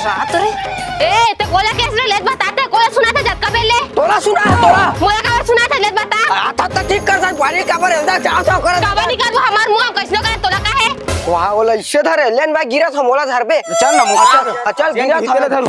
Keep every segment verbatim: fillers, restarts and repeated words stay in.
का तो रे? ए, ते कोला कैसे ले बता, ते कोला सुना था जब कबे ले? तोला सुना है, तोला। मोला काबर सुना था, ले बता। आ, था, था, ठीक कर, सर, पानी काबर है, उधर जाओ, जाओ, करो। काबर निकाल वो हमार मुंह, कैसनो करे, तोला का है? वाह, ओला इससे धरे, लेन भाई, गिरा था, मोला धर बे। चल ना, मुंह अच्छा, धर। अच्छा, जेन गिरा था। धरू।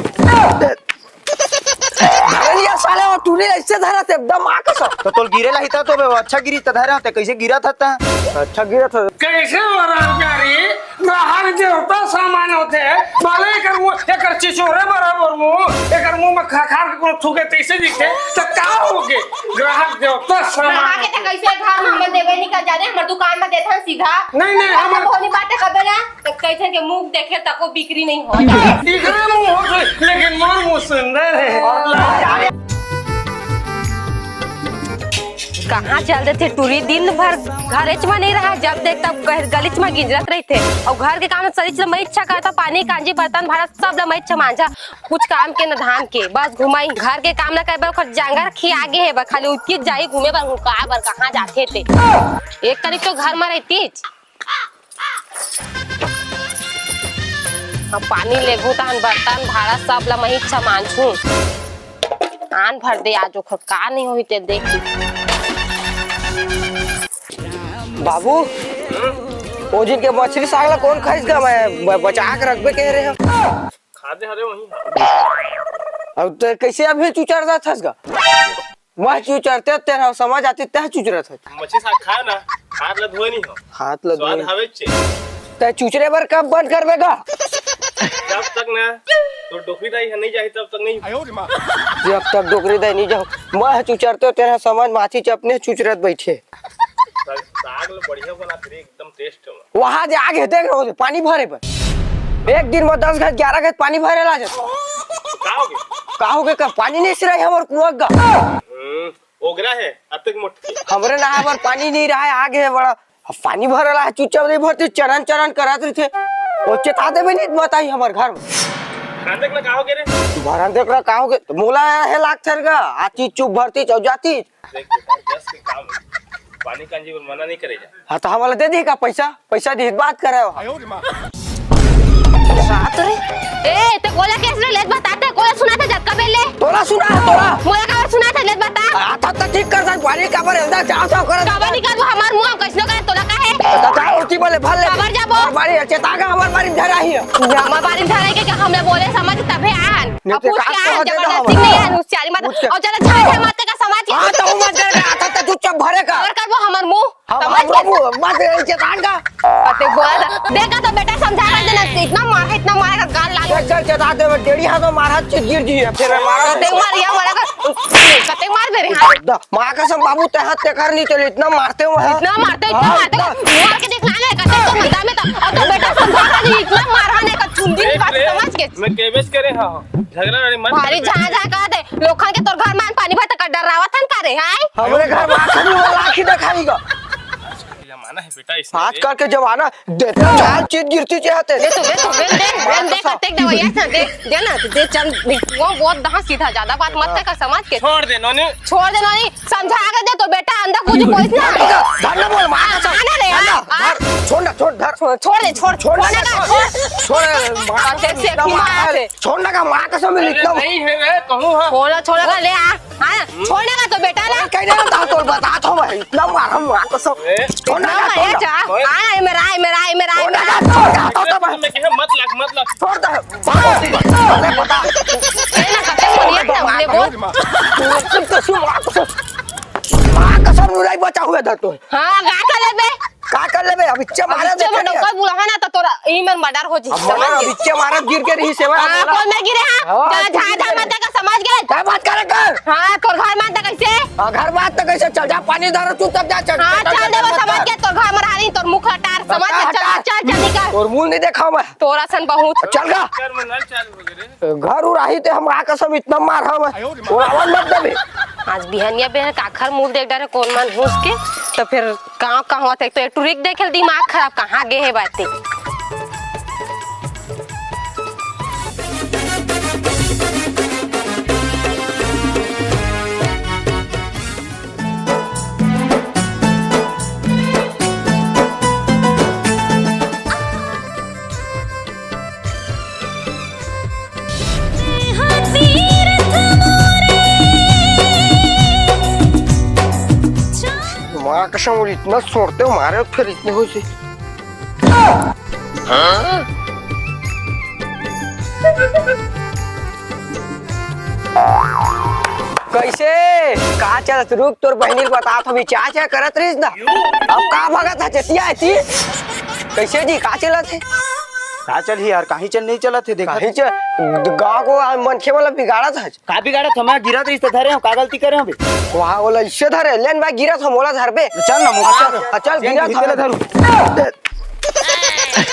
धरे लिया साले, वो तूने इससे धरा था, एकदम आकस। तो तोल गिरे ला ही था, तो बे, अच्छा गिरी था, धरा था, कैसे गिरा था, था? अच्छा गिरा था। कैसे हो रहा है प्यारी? ग्राहक देवता सामान होथे, भले एकर मुंह, एकर चिचोरे बराबर मुंह, एकर मुंह में खखार के कोनो थूके तैसे दिखथे, त का होगे? ग्राहक देवता सामान ग्राहक के त होथे। कैसे घर में देवे नहीं कर जाने, हमर दुकान में देथन सीधा। नहीं, नहीं, हम हमर होनी बात कबे ना, त कैसे के मुंह देखे तको बिक्री नहीं हो। इकरे मुंह होथे, लेकिन मोर मुंह सुंदर है। कहाँ चल देथे टूरी, दिन भर घरेच म नहीं रहा, जब देख तब गह-, गलीच म गिंजरत रहिथे। अउ घर के काम सरीच ल मैं इच्छा करता, पानी कांजी बर्तन भाड़ा सब ल मैं इच्छा मांझा, कुछ काम के न धाम के, बस घुमाई। घर के काम न करे बर ओकर जांगर खिया गे हे, बर खाली उतकी जाई घूमे बर, हुका बर कहाँ जाथे ते। एक तारीख तो घर म रहतीच। अब पानी लेगू तहन बर्तन भाड़ा सब ल मही छमानछू। आन भर दे आज ओखर का नहीं होही ते देख। बाबू, ओ दिन के मछली साग ला कौन खाइस गा? मैं ब-, बचा के रखबे कह रहे हो। खादे हरे वही। अब तो कैसे अभी चुचर जात हस गा? मैं चुचरते तेरा समझ आती तह चुचरत है। मछली साग खाए ना, हाथ ला धोए नहीं हो। हाथ ला स्वाद धोए। हवे चे। तै चुचरे बर कब बंद करबे गा? जब तक ना तो डोकरी दाई है नहीं जाही तब तक नहीं। जब तक डोकरी दाई नहीं जाओ, मैं चुचरते तेरा समझ माथी च अपने चुचरत बैठे। साग, साग ला बढ़िया बना तेरे एकदम टेस्ट हो। वहां जे आगे देख रहे हो, पानी भरे बर। एक दिन में दस घाट, ग्यारह घाट पानी भरे ला जाता। का होगे? का होगे का? पानी नहीं सिराई हमर कुआं का। हम्म, ओगरा है, अतेक मोट। हमरे नहाए बर पानी नहीं रहा है, आगे है बड़ा। अब पानी भरल है, चुपचाप नहीं भरती, चरन चरन करत रहिथे। वो चेता देबे नहीं, बताई हमर घर में। भरन देख ना का होगे रे? भरन देख ना का होगे? मोला है लाख थर का, आ चीज चुप भरती, चौ जाती। देख बेटा, जस के काम है। पानी कांजी बर मना नहीं करे जा। हाँ, तो हमला दे दी का पैसा? पैसा दी, बात करे हो। रात रे। ए, ते कोला कैसे ले बता, ते कोला सुना था जब कबे ले? तोला सुना है, तोला। मोला काबर सुना था, ले बता। आ, था, था, ठीक कर, सर, पानी काबर है, उधर जाओ, जाओ, करो। काबर निकाल वो हमार मुंह, कैसनो करे, तोला का है? तो जा, उल्टी बोले, भर ले। काबर जाबो? हमार बारी है, चेता का हमार बारी में धरा ही है। हमार बारी में धरा ही के, हमने बोले समझ तबे आन। नहीं अब तो पूछ का के आन, कह देता जबरदस्ती हमारा। नहीं आन, होशियारी मत। पूछ के। और चला, झाझा मत का समझ। हाँ, तो वो मत डर रहा था, तो चुपचाप भरे का। काबर करबो हमार मुंह? हम समझ हम के बाबू, मत रे, चेतान का। अते बोला था। देखा तो बेटा, समझा रहा था ना, इतना मार, इतना मार का गाल लाल। चल, चल, चेता दे, डेढ़ी हाथ में मारा, चित गिर जी है, फिर मारा। कते मार, या मारा का, कते मार दे रे, हाँ। द-, माँ कसम बाबू, ते हाथ ते कर नहीं चले, इतना मारते हो, हाँ? इतना मारते, इतना हाँ, मारते, द-, मार के दिखला ना, कते तो बंदा में तो, और तो बेटा समझा रहा नहीं, इतना मार, हाँ, नहीं का चुंदी देख बात ले, समझ के। मैं केबेच करे, हाँ, झगड़ा लड़े मत भारी कर। झाँ झाँ कह दे, लोखन के तोर घर में पानी भर तक डरावत हन का रे, हाँ? हमरे घर में आखिरी वाला आँखी दिखाई गा। जमाना है बेटा, इसमें आजकल के जमाना, देते चाल चीज गिरती चाहते। दे तो, दे तो, दे, दे, दे, दे, कतेक दवाइयाँ से, दे, दे ना, दे, चल, वो, वो दहाँ सीधा, ज्यादा बात मत कर, समझ के। छोड़ दे, नोनी। छोड़ दे, नोनी, समझा के दे तो बेटा, अंदर कुछ कोई ना। धर ना बोल, माँ कसम। हाँ ना रे, धर ना, हाँ, हाँ। धर, छोड़ ना, छोड़, धर। छोड़, छोड़ दे, छोड़, छोड़ छोड़ ना, ना, छोड़। छोड़। छोड़, माँ कसम, कतेक से इतना मार मार है। है। छोड़ ना का, माँ कसम, अरे इतना नहीं है रे, कहूँ हाँ। छोड़ ना, छोड़ ना, ले आ। हाँ, छोड़ने का तो बेटा ना। कहीं ना था तो बता तो भाई, इतना मारा मार तो सब। ए। छोड़ने का, ना, छोड़ ये ना। जा। हाँ, ये मेरा, ये मेरा, ये मेरा, ये छोड़ने मेरा। का, छोड़ ना, तो, तो, तो, मैं कहे मत लग, मत लग। छोड़ दे। अरे बता। ये ना, कते बोलिए, क्या बोले, बोल। मार तो सब मार तो सब। मार तो सब नहीं बचा हुआ था तो। हाँ, गा तो ले बे। का कर लेबे? अब इच्चे अब मारे इच्चे देखे में नहीं। डोकर बुलाहा ना तो तोरा ई में मर्डर हो जी, अब समझ मारा, अब गे? इच्चे मारत गिर के रही सेवा हाँ, बोला। कौन में गिरे हाँ? हाँ, जा, जा, जा, मत का समझ गे? क्या बात करे कर? हाँ, तोर घर मान तक कैसे? हाँ, घर बात तो कैसे? चल जा, पानी धर, चुपचाप जा, चल, हाँ, चल, चल चल, दे, चल, वो चल, समझ चल। गे, तोर घर में रहानी, तोर मुख हटार, समझ गे, चल, चल, चल, निकल। तोर मुंह नहीं देखा मैं। तोर असन बहुत। चल गा। कर में नल चालू हो गए रे। घर उराही ते हम आ कसम इतना मार हवे। उड़ावन मत देबे। आज बिहनिया बेहन काखर मुंह देख डारे कौन मन हुस के, तो फिर गाँव कहवा तक तो एक टुरिक देखे दिमाग खराब कहाँ गे हे बाते। कसम, वो इतना सोरते हो मारे, फिर इतने हो से। कैसे? का चलत? रुक, तोर बहिनी ल बतात हों, अभी चा चा करत रहिस ना। अब का भगत हे चेतिया हे ती? कैसे जी, का चलत हे? का चलही यार, काहीं चल नहीं चलत हे, देखत काहीं चल, गाँव को आ मनखे वाला बिगाड़त हे। का बिगाड़त हों? मैं गिरत रहिस त धरे हों, का गलती करे हों बे? वहाँ वाला इससे धरे, लेन भाई गिरत हों, मोला धर बे। चल ना, मुँह अच्छा, चल। अच्छा, चल, जेन गिरत गिरत हों। ले धरू।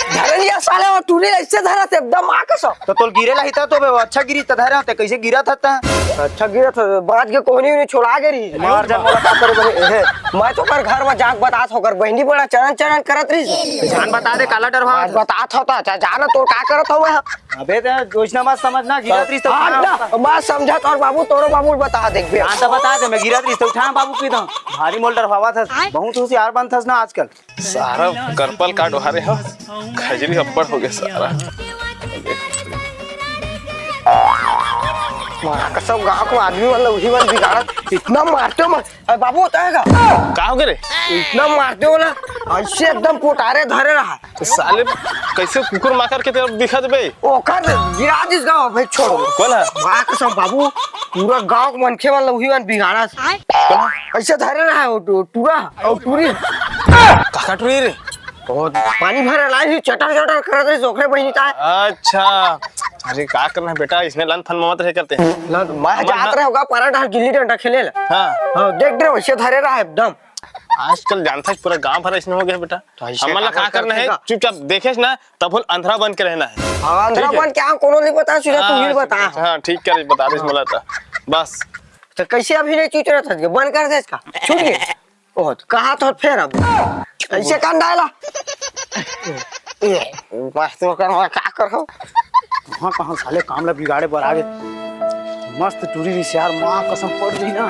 धरे लिया साले, वो टूरी ऐसे धरत हे, एकदम आ कसम। तो तोल गिरे ला ही था तो बे, वो अच्छा गिरी त धरे हों, ते कैसे गिरत हस त? अच्छा गिरत हों, बाँच के कोहनी उनी छोड़ा गे रही। मार जा, मोला का करे बे, हे। मैं तो कर घर में जाके बतात हों, कर बहिनी बड़ा चरण चरण करत रही। जान बता दे, काला डरवा। बतात हों त, अच्छा, जाना तोर का करत हों मैं? अबे ते ओइसना मत समझ ना, गिरत रहिस त हाँ, उठा ना, मैं समझत हों बाबू, तोरो बाबू ल बता देख बे। हाँ, त बता दे, मैं गिरत रहिस त उठा बाबू की दम। भारी मोल डरवावत हस, बहुत होशियार बनत हस ना आजकल। सारा करपल का डोहारे हो, खजरी अब्बड़ हो गया सारा। माँ कसम, गाँव को आदमी वाला उही मन बिगाड़त, इतना मारते हो मत। अरे बाबू, होता है का? का हो गया रे? इतना मारते हो ना, ऐसे एकदम पोटारे धरे रहा। तो साले कैसे कुकुर माकर के तरफ दिखत बे? ओकर गिरा दिस गाँव भाई, छोड़। कौन है? माँ कसम बाबू, पूरा गाँव के मनखे मन ल उही मन बिगाड़त। कौन है? ऐसे धरे रहा है वो टू-, टूरा और टूरी। काका टूरी रे? वो पानी भरे ला ही चटर चटर करत रही, ओकरे बहिनी ता। अच्छा, अरे का करना है बेटा, इसने लन फन मत रहे करते हैं। लन, मैं हमन जात हाँ। रहे होगा पारा डाल गिल्ली डंडा खेले ला। हाँ। हाँ, देख रहे हो, ऐसे धरे रहा है एकदम। आजकल जानता है पूरा गांव भर ऐसने हो गया बेटा। तो ऐसे हमन ला का का करना करते है, का? चुपचाप देखेस ना, तब होल अंधरा बन के रहना है। हाँ, अंधरा ठीक है। बन के हाँ, कोनो नहीं बता, सीधा तू ही हाँ, बता। हाँ, ठीक कर, बता दे मोला तो। बस। तो कैसे अभी नहीं चूच रहा था, बंद कर दे इसका, छूट गए। ओह, तो कहा तो फेर अब ऐसे कान डाला। ए, बस तो कर, मैं का करो? कहाँ, कहाँ साले काम ला बिगाड़े बर आगे। मस्त टूरी रिस यार, माँ कसम पड़ गई ना।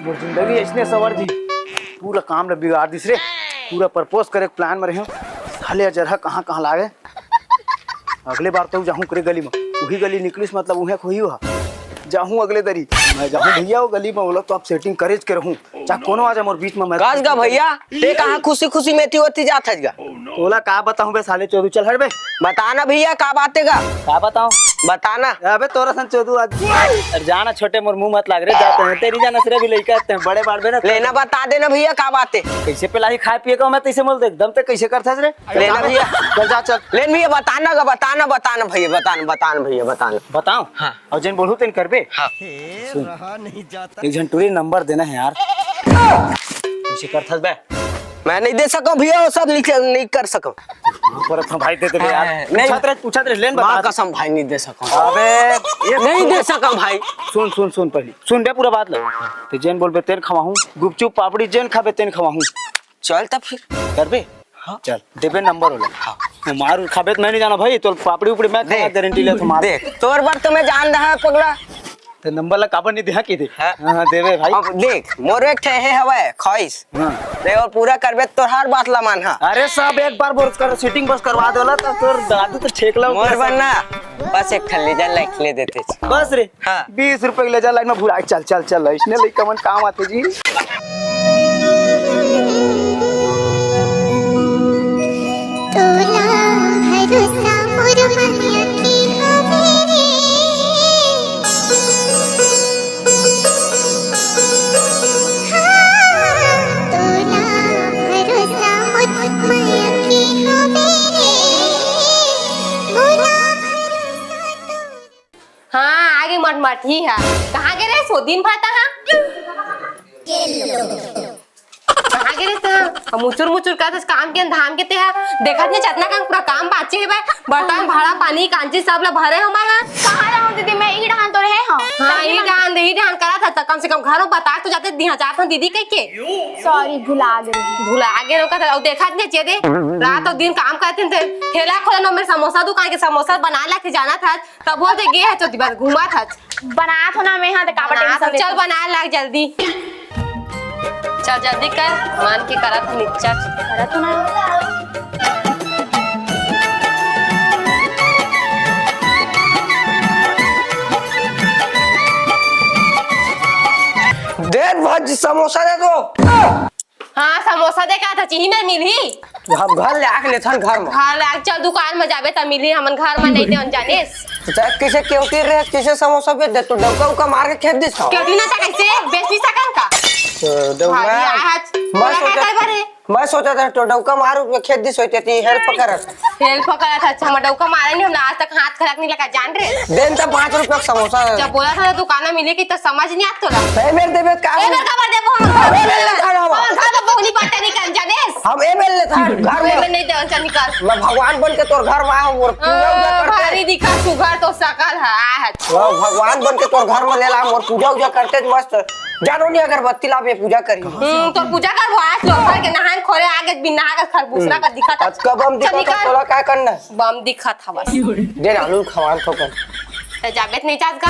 मोर जिंदगी ऐसने सवर जी। पूरा काम ला बिगाड़ दिस रे। पूरा प्रपोज करे के प्लान में रहे। साले जरहा कहाँ, कहाँ लागे। अगले बार तो जाहूँ करे गली में। वही गली निकलिस, मतलब उहें खोही हुआ। जाहूँ अगले दरी। मैं जाहूँ भैया वो गली में, बोला तो आप सेटिंग करे के रहूँ। चाहे कोनो आ जा मोर बीच में, मैं कस गा भैया, ते कहाँ खुशी खुशी मेथी ओथी जात हस गा? तोला का बताऊं बे साले चोदू, चल हट बे। बता ना भैया, का बात हे गा? का बताऊं? बता ना। अबे तोरा सन चोदू आज। अरे जाना छोटे, मोर मुंह मत लाग रे, जाते हैं तेरी जाना सिर्फ भी लइका आते हैं, बड़े बाड़बे ना। लेना बता देना भैया, का बात हे? कैसे पिलाही खाए पिए का मैं तैसे मोल दे, एकदम ते कैसे करथस रे? लेना भैया। चल जा, चल। लेन भैया, बता ना गा, बता ना, बता ना भैया, बता ना, बता ना भैया, बता ना। बताऊं? हाँ। और जेन बोलहूँ तेन करबे? हाँ। सुन, एक झन टूरी नंबर देना है यार। कैसे करथस बे? मैं नहीं दे सकूं भैया, वो सब नहीं, नहीं कर सकूं। पर अपना भाई दे दे यार। हाँ, नहीं। पूछत रहे, पूछत रहे, लेन माँ बता। कसम भाई, नहीं दे सकूं। अबे, ये नहीं दे सकूं भाई। सुन, सुन, सुन पहले। सुन बे पूरा बात ले। ते जेन बोलबे तेन खवाहूं, गुपचुप पापड़ी जेन खाबे तेन खवाहूं। चल तब फिर। करबे? हाँ। चल, देबे नंबर वाला। हाँ। वो मार उर खाबे त मैं नहीं जाना भाई, तो पापड़ी उपड़ी मैं खवा, देख, गारंटी ले तो मार। देख, तोर बर तो मैं जान रहा है पगला। तो नंबर ला काबर नहीं देहा की दे? हाँ। हाँ, देबे भाई। अब देख, मोर एक ठे हे हवय, ख्वाहिश। हाँ। देख, वो पूरा करबे त तोर हर बात ला मान, हाँ। अरे सब एक बार बोल कर सेटिंग बस करवा देला, तो तोर दादू तो ठेक ला मोर ऊपर से। बनना, बस एक ठन ले जा, लाइक ले देते। बस रे। हाँ। बीस रुपए के ले जा, लाइन में भुला, चल, चल, चल, इसने लइका मन काम आते जी। तोला भरोसा मोर मैया के हवे रे। हाँ, तोला भरोसा मोर मैया के हवे रे। मोला भरोसा तो हाँ, आगे मटमट ही है। कहाँ गे रहे सो दिन भर तहाँ? कहाँ गे रहे तहाँ? हम मुचुर मुचुर करत हस काम के धाम के तेहा। देखत नहीं चतना का पूरा काम बाचे हे बे। बर्तन, भाड़ा, पानी, कांची सब ला भरे हो मैं हाँ। कहाँ रहूँ दीदी, मैं इही डहान तो रहे हूँ। हाँ, इही डहान, इही डहान करत हस, कम से कम घर में बता तो जाते दिहा जात हूँ दीदी कह के। सॉरी, भुला गे रहे। भुला गे रहो का, और देखत नहीं चेदे। रात और दिन काम करते थे, ठेला खोले ना, मेरे समोसा दुकान के समोसा बना ला के जाना था। तब बोलते गे है चोदी बात घुमा था। बना तो ना मैं हाँ, तो काबर बना टेंशन तो, चल लेते? बना लाग जल्दी। चल जल्दी कर, मान के करा था निच्चा। करा तो ना। दे भज समोसा दे दो। हाँ, समोसा दे का था, चिही में मिलही। हम घर ले आके लेथन घर में। घर ले आके, चल दुकान में जाबे त मिलही, हमन घर में नहीं देवन जानिस। तो चाहे किसे केवती रहे, किसे समोसा बेच दे, तो डौका उका मार के खेत दिस का। केवती ना था कैसे? बेच नहीं सकन का? तो डौका भारी आज मैं बोला सोचा, का बारे? मैं सोचा था तो डौका मार के खेत दिस होते थी, हेल्प करत। हेल्प करत, अच्छा, हम डौका मारे नहीं, हमने आज तक हाथ खराब नहीं लगा, जान रे। देन तो पाँच रुपया का समोसा। जब बोला था ना दुकान में मिले की तो समझ नहीं आता तोला। नहीं मेरे देवे का ए, मेरे का बार देबो हम? अरे, ले, ले, खा लो। हम घर में बहुनी बात नहीं कर जाने। हम एमएलए था घर में। एमएलए नहीं दे, चल निकाल। मैं भगवान बन के तोर घर में आया हूँ और पूजा उजा ओ, करते। भारी दिखा सुघर तो सकल है, आय है। वाह, भगवान बन के तोर घर में ले ला और पूजा उजा करते मस्त। जानो नहीं अगरबत्ती ला, मैं पूजा करी। हम्म, तोर पूजा कर, वो आज लोग घर के नहान खोरे आगे बिना आगे खरबूसरा का दिखा था। आज कब हम चल दिखा था, निकाल। तोला क्या करना है? बम दिखा था बस। दे ना, आलू खवान ठोकर। ते जाबे त नहीं चाहत का?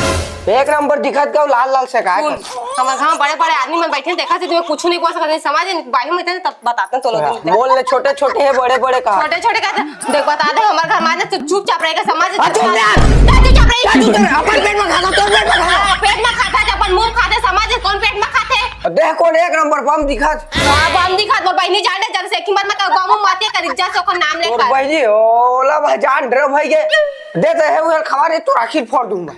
एक नंबर दिखत का, लाल लाल से का सुन, कर? हमर घर में बड़े-बड़े आदमी मन बैठे, देखा से तुम्हें कुछ नहीं बोल सकते, समझ नहीं, बाहर में थे, तब बताते हैं, तो लोग हाँ, बोल ले, छोटे-छोटे हैं, बड़े-बड़े कहा। छोटे-छोटे का तो, देख, बता दे, हमारे घर में आ जा, तू चुपचाप रहेगा, समझ हाँ, चुप जा। जा, चुपचाप रहेगा। क्या चुप कर? अपन पेट में खाना, तोर पेट में खाना। हाँ, पेट में खाता है, अपन मुंह खाते, समझ है, कौन पेट में खाते? देख, कौन एक नंबर बम दिखत। हाँ, बम दिखत, मोर बहिनी जाने, जब से एक ही बार में तो बम माते कर, इज्जत से ओकर नाम तोर लेकर। बहिनी, ओला भाई जान रे भाई के, दे दे है, उधर खवा रे, तोर आखिर फोड़ दूंगा।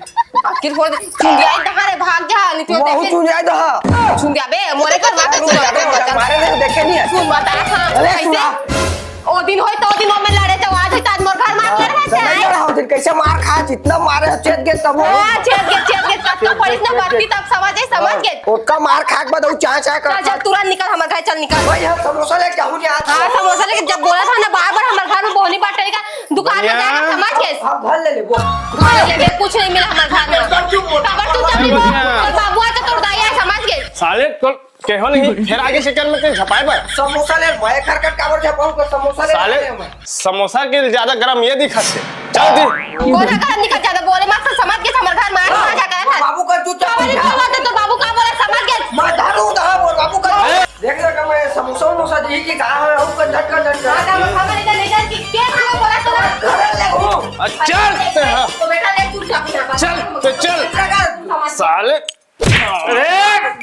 आखिर फोड़ दे। चुंदिया दहा रे, भाग जा, नहीं तो महू देखे। चुंदिया दहा। चुंदिया बे, मोरे घर में चुंदिया बे, बता। मारे नहीं, देखे नहीं है। सुन, बता, हाँ, अरे, कैसे? सुना। ओ दिन होई, तो दिन में लड़े, तो आज होई, तो आज मोर घर में लड़े, तो नहीं लड़ा हो दिन, कैसे मार खा, जितना मारे हो, चेत गए तब हो। हाँ, चेत गए, चेत गए, तब तो चेत गए, पुलिस ने चेत बत्ती, गए। तब समझ गए, समझ हाँ, गए। ओतका मार खा के बाद वो चाय, चाय कर चल, चल, खा। तुरंत निकल, हमारे घर चल, निकल। भाई, हम समोसा लेके आऊँ यार। हाँ, समोसा लेके जब बोला था ना, बार-बार हमारे घर में बहुनी बाटे का, दुकान में भैया। जाके समझ गए। हम घर ले लेबो। घर ले ले, कुछ नहीं मिला हमारे घर में। एकदम चुप हो। काबर तू चल रही हो? बढ़िया। और बाबू आ तो तोर दाई आए, समझ गए। साले, कल केहो नहीं, फिर आगे से कल में कहीं झपाए बा। समोसा ले, मैं खरकट काबर झपाऊं, को समोसा ले साले, आए हैं मैं। समोसा के ज्यादा गरम ये दिखत है। चल दी। कौन है गरम दिखत ज्यादा? बोले मत, समझ गए, हमारे घर में आ, आ जा, गया था। बाबू का जूता काबर नहीं बोला तो बाबू का बोला, समझ गए। मैं धारू दहा बोल, बाबू का। ए, देख ले का मैं समोसा वमोसा दी कि कहा है, हम का झटका झटका। हाँ, तो हम खबर इधर ले जाए कि क्या खाओ बोला तो? घर ले घूम। अच्छा, चल, हाँ। तो बेटा ले चुपचाप यहाँ पर। चल, तो चल। साले। अरे,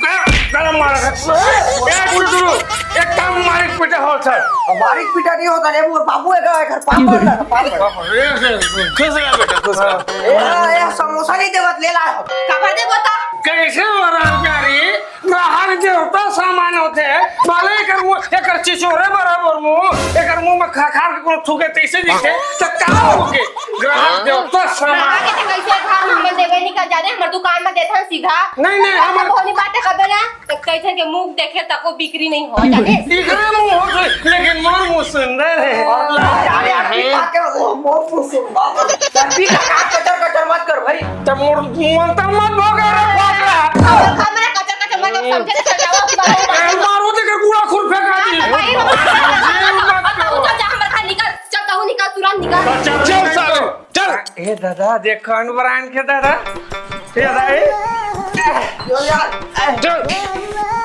ग-, गरम मारा है। ए, टुटुरु, एक काम मारिक पीटा हो, सर। मारिक पीटा नहीं होता, ले, वो बाबू है, घर पापड़ ना, पापड़। खुश रह बेटा, खुश रह। ए, ए, समोसा नहीं देवत, ले ला। काबर दे बता? कैसे हो रामकारी? ग्राहक देवता सामान होथे, भले एकर मुंह, एकर चिचोरे बराबर मुंह, एकर मुंह में खखार के कोनो थूके तैसे दिखे, त का होगे? ग्राहक देवता सामान। ग्राहक के त कैसे भाव हमन देबे नहीं कर जाने, हमर दुकान में देथन सीधा। नहीं, नहीं, हम हमर भोली बात कबे ना, त कैसे के मुंह देखे तको बिक्री नहीं हो जाने। इकरे मुंह होथे, लेकिन मोर मुंह सुंदर है। अरे, अरे, अरे, अरे, अरे, वो मुंह सुंदर। तब भी का कचर कचर मत कर भाई। तब मोर मन तक मत भोग रे, भोग रे। अब हमरा कचर कचर मत समझे, समझाओ कि बात ए, मारो देकर कूड़ा खुर फेंका दी। हाँ, तो भाई, मत करो। चल, जा, हमर घर निकल। चल, तहु निकल, तुरंत निकल। चल, चल, साले, चल। ए दादा, देख कौन ब्रांड के दादा। ए दादा, ए। यो यार। चल।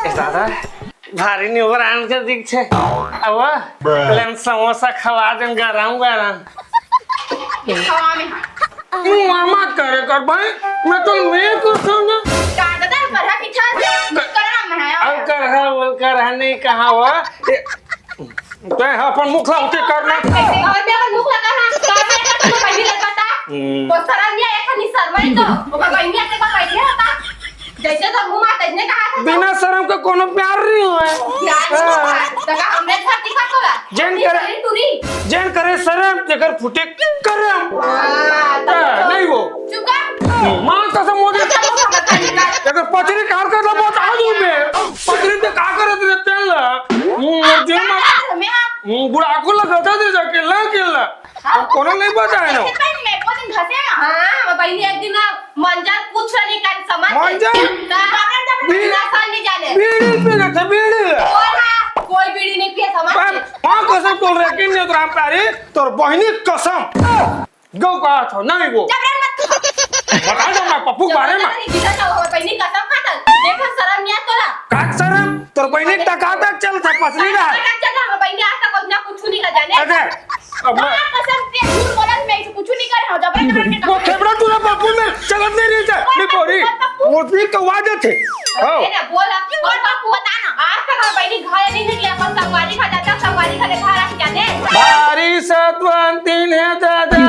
ए दादा। भारी न्यू ब्रांड के दिख छे। अब लेन समोसा खवा देन गरम गरम। खवा में। तू मामा करे कर भाई, मैं तो मैं को समझ। का दादा, पढ़ा लिखा गरम है। अब कर है, वो कर है, नहीं कहा हुआ। ए, तै अपन मुख ला उठे करना। कैसे? और मैं अपन मुख लगा ना, तो मैं कर तो पहली लग बता। हम्म। वो शर्म नहीं आया, खाली शर्मा ही तो। वो बहनी आके बैठे होता। जैसे तो मुंह मार, तैसने कहा था। बिना शर्म के कोनो प्यार नहीं होय। प्यार नहीं होय। हाँ। तो का हमरे साथ दिखा तोला? जेन अपनी करे, शरीर टूरी। जेन करे शर्म, जेकर फुटे करम। हाँ, तो हाँ, तो नहीं वो। चुप कर। माँ कसम वो दे। तो का हमरे साथ निकाल। अगर पथरी कार कर ला, बहुत आलू में। पथरी ते का करत रे तेल ला? हम्म, और दिन में, मैं हाँ। हम्म, बुढ़ाको लगा था दे जाके, ला के ला। हम कोनो नहीं बताए ना। कैसे भाई, मैं को दिन घसे ना। हाँ, वो बहनी एक दिन ना, मंजर कुछ नहीं कर समझ। मंजर? तो हमरा तो अपना बीड़ी, नासा नहीं जाने। बीड़ी पी रहे थे, बीड़ी। और हाँ, कोई बीड़ी नहीं पिए समझ। पर माँ कसम बोल रहे कि नहीं तो राम प्यारी, तोर बहनी कसम। गौ कहा था, नहीं वो। जबरन मत खा। बता दो ना, पप्पू के बारे में। जबरन नहीं, जीजा था, वो बहनी कसम खाता। देखो, शर्म नहीं आता तोला। का शर्म? तोर बहनी टका तक चल था, पसली ना। टका तक चल था, वो बहनी आज तक उतना कुछ नहीं कर जाने। अरे, अब मैं तोरा कसम से झूठ बोलत, मैं इसे कुछ नहीं करे हूँ, जबरन जबरन के वो खेबड़ा तू ना पप्पू में चलत नहीं रही था, नहीं कोरी। पप्पू मोर पीठ कवा देथे। हाँ। अरे ना, बोल, अब बोल, बापू, बता ना। आज तक हम बहिनी घर नहीं निकले, अपन संगवारी खा जाता, संगवारी खा देखा रख जाने। बारिश अतवन दिन है दादा,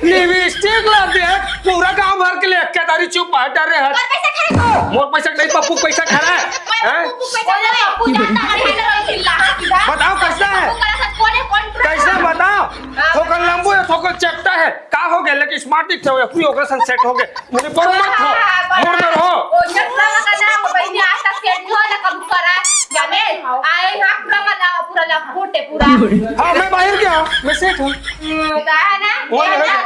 लिपस्टिक ला दे, पूरा गांव भर के लिए एक दारी चुप हटा रहे हैं। मोर पैसा खाए। मोर पैसा नहीं, पप्पू पैसा खा रहा है। मैं हैं? पप्पू पैसा ले, पप्पू जाता है, इधर चिल्ला, सीधा। बताओ कैसा है? पप्पू का साथ कौन है, कौन कैसा है बताओ? हाँ, थोकन बताओ। लंबू है, थोकन चपटा है। का हो गया? लेकिन स्मार्ट दिखते हो, पूरी ओकरे संग सेट हो गए। मुझे पर मत हो, हाँ, मुड़ में रहो। ओ, जब पूरा मकान है, वो बहिनी आज तक सेट नहीं हो, ना कब करा, जाने? आए यहाँ पूरा मकान, पूरा लंबू है, पूरा। हाँ, मैं बाहर गया, मैं सेट हूँ। हम्म, कहा ना? वो ये नहीं ना? है।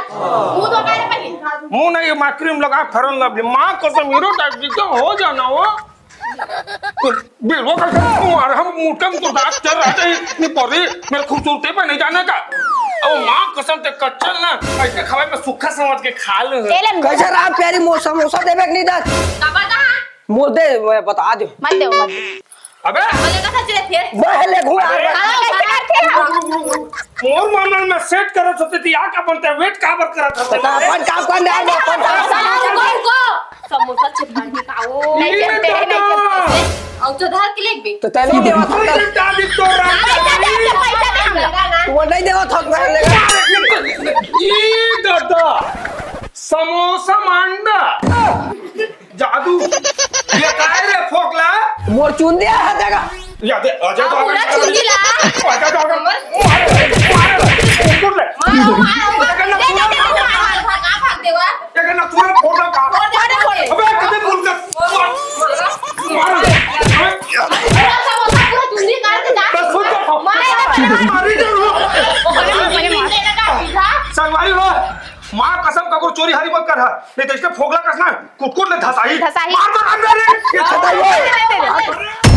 मुंह धो के पहले। मुंह नहीं, मैं क्रीम लगा, फेयर लवली। माँ कसम, हीरो टाइप दिखते हो जाना हो। बिल्कुल कर, मार हम मुटम तो दांत चल रहा था, इतनी बड़ी, मेरे खूबसूरती पे नहीं जाने का। ओ माँ कसम, ते कच्चल ना, ऐसे खवाई में सूखा समझ के खा ले। तेले कैसे रहा प्यारी मो-, समोसा देवे कि नहीं दस? का बता? मोर दे, मैं बता दे। मत दे, मत दे। अबे बोले का सच रे फिर। मैं ले घुआ। अरे, हाँ, कैसे करते हैं? रुक, रुक, रुक, रुक। मोर मामला में सेट करत होते थी, आके अपन ते वेट काबर करत होते? तो अपन काम कर ले, अपन काम कर। समोसा चिपकाने का वो। नहीं चलते हैं, नहीं चलते हैं। और तो धर के लेके भी। तो तैं नहीं देवा था। पैसा दे, पैसा दे। वो नहीं देवा था, मैं लेगा। ई दादा, समोसा मांडा। जादू। ये काय रे फोकला? मोर चुंदिया है देखा। या दे, अजय तो पूरा चुंदी ला। अजय तो मार, मार, मार, कुकुर ले। मारो, मारो, मारो। देखा ना, दे, दे, दे, पूरा मारो, मारो, भाग, भाग, भाग, देवा। देखा ना, पूरा फोकला का। फोड़ दे, फोड़ दे। अबे, कदे बोल कर? मारो, मारो। मारो। पूरा समोसा पूरा चुंदी काट के जा। बस सुन तो। मारो, मारो। मारी जरूर। मारो, मारो, मारो। संगवारी हो, माँ कसम ककरो चोरी हारी मत कर हा, नहीं तो इसके फोगला कस ना कुटकुट ले धसाही। धसाही। मार मार अंदर रे। ये धसाही।